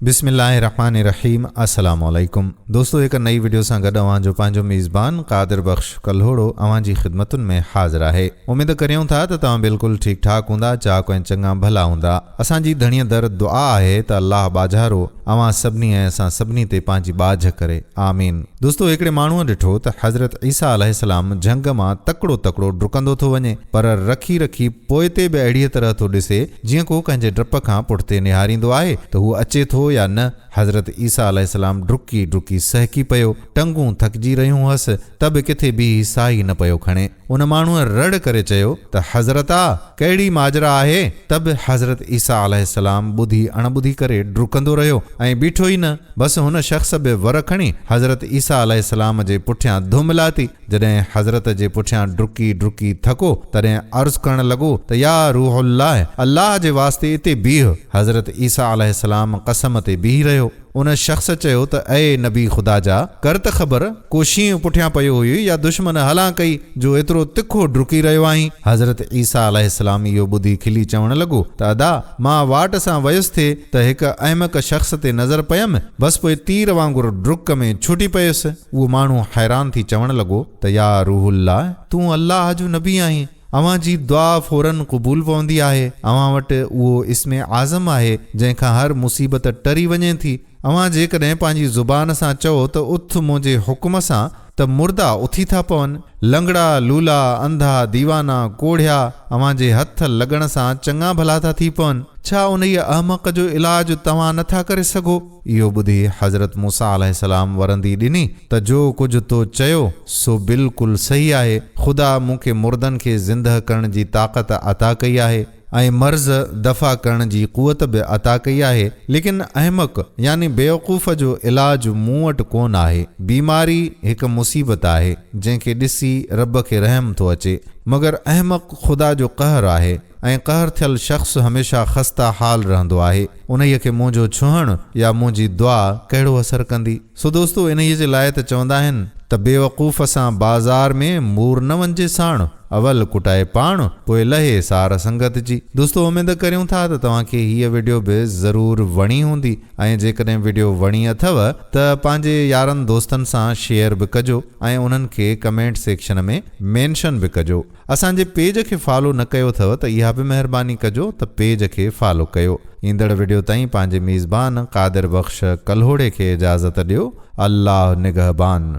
بسم الله الرحمٰن الرحيم السلام عليڪم دوستو هڪ نئي وڊيو سان گڏ اوهان جو پنهنجو ميزبان قادر بخش ڪلهوڙو اوهان جي خدمتن ۾ حاضر آهي اميد ڪريون ٿا ته توهان بلڪل ٺيڪ ٺاڪ هوندا چاڪ ۽ چڱا ڀلا هوندا اسان جي ڌڻيء در دعا آهي ته الله ٻاجهارو اوهان سڀني ۽ اسان سڀني تي پنهنجي ٻاجهه ڪري آمين. دوستو هڪڙي ماڻهوء ڏٺو ته حضرت عيسيٰ عليه السلام جهنگ مان تڪڙو تڪڙو ڊڪندو ٿو وڃي پر رکي رکي پوئتي به اهڙيء طرح ٿو ڏسي، جيئن ڪو ڪنهن جي ڊپ کان پٺتي نهاريندو آهي ته هو اچي ٿو يا نه. حضرت عيسيٰ عليه السلام ڊڪي ڊڪي سهڪي پيو، ٽنگون ٿڪجي رهيون هئس، ته به ڪٿي بيهي ساهه ئي نه پيو کڻي. ان ماڻهوء رڙ ڪري چيو ته حضرت آ! ڪهڙي ماجرا آهي؟ ته به حضرت عيسيٰ عليه السلام ٻڌي اڻ ٻڌي ڪري ڊڪندو رهيو ۽ بيٺو ئي نه. بس هن شخص به ور کڻي حضرت عيسيٰ عليه السلام جي پٺيان ڌم لاتي. جڏهن حضرت جي پٺيان ڊڪي ڊڪي ٿڪو، تڏهن عرض ڪرڻ لڳو ته يا روح الله! الله جي واسطي اتي بيهه. حضرت عيسيٰ عليه السلام قسم تي بيهي رهيو. ان شخص چيو ته اي نبي خدا جا! ڪر ته خبر، ڪو شينهن پٺيان پيو هيئي يا دشمن هلان ڪئي جو ايترو تکو ڊڪي رهيو آهين؟ حضرت عيسيٰ عليه السلام اهو ٻڌي کلي چوڻ لڳو ته ادا! مان واٽ سان ويس ٿي ته هڪ احمق شخص تي نظر پيم، بس پوء تير وانگر ڊڪ ۾ ڇٽي پيس. اهو ماڻهو حيران ٿي چوڻ لڳو ته يا روح الله! تون الله جو نبي آهين، اوهان جي دعا فوراً قبول پوندي آهي، اوهان وٽ اهو اسم اعظم آهي، جنهن کان هر مصيبت ٽري وڃي ٿي، اوهان جيڪڏهن پنهنجي زبان سان چئو ته اٿ منهنجي حڪم سان ته مردا اٿي ٿا پون، لنگڙا، لولا، انڌا، ديوانا، ڪوڙهيا اوهان جي هٿ لڳڻ سان چڱا ڀلا ٿا ٿي پون، ڇا انهيء احمق جو علاج توهان نه ٿا ڪري سگهو؟ اهو ٻڌي حضرت موسيٰ عليه السلام ورندي ڏني ته جو ڪجهه تو چيو سو بلڪل صحيح آهي، خدا مون کي مردن کي زندهه ڪرڻ جي طاقت عطا ڪئي آهي ۽ مرض دفع ڪرڻ جي قوت به عطا ڪئي آهي، ليڪن احمق يعني بيوقوف جو علاج مون وٽ ڪونه آهي، بيماري هڪ مصيبت آهي، جنهن کي ڏسي رب کي رحم ٿو اچي، مگر احمق خدا جو قهر آهي. ۽ قهر ٿيل شخص هميشه خسته حال رهندو آهي، انهيء کي منهنجو ڇهڻ يا منهنجي دعا ڪهڙو اثر ڪندي؟ سو دوستو انهيء جي لاء ته چوندا آهن ته بيوقوف سان بازار ۾ مور نه وڃجي ساڻ، اول ڪٽائي پاڻ، پوء لهي سار سنگت جي. دوستو اميد ڪريون ٿا ته توهان کي هيء وڊيو به ضرور وڻي هوندي ۽ جيڪڏهن وڊيو وڻي اٿئو ته پنهنجي يارن دوستن سان شيئر به ڪجو ۽ انهن کي ڪمينٽ سيڪشن ۾ مينشن به ڪجو. اسان جي پيج کي فالو نه ڪيو اٿئو ته اها به مهرباني ڪجو ته پيج کي فالو ڪيو. ايندڙ وڊيو تائين پنهنجي ميزبان قادر بخش ڪلهوڙي کي اجازت ڏيو. الله نگهبان.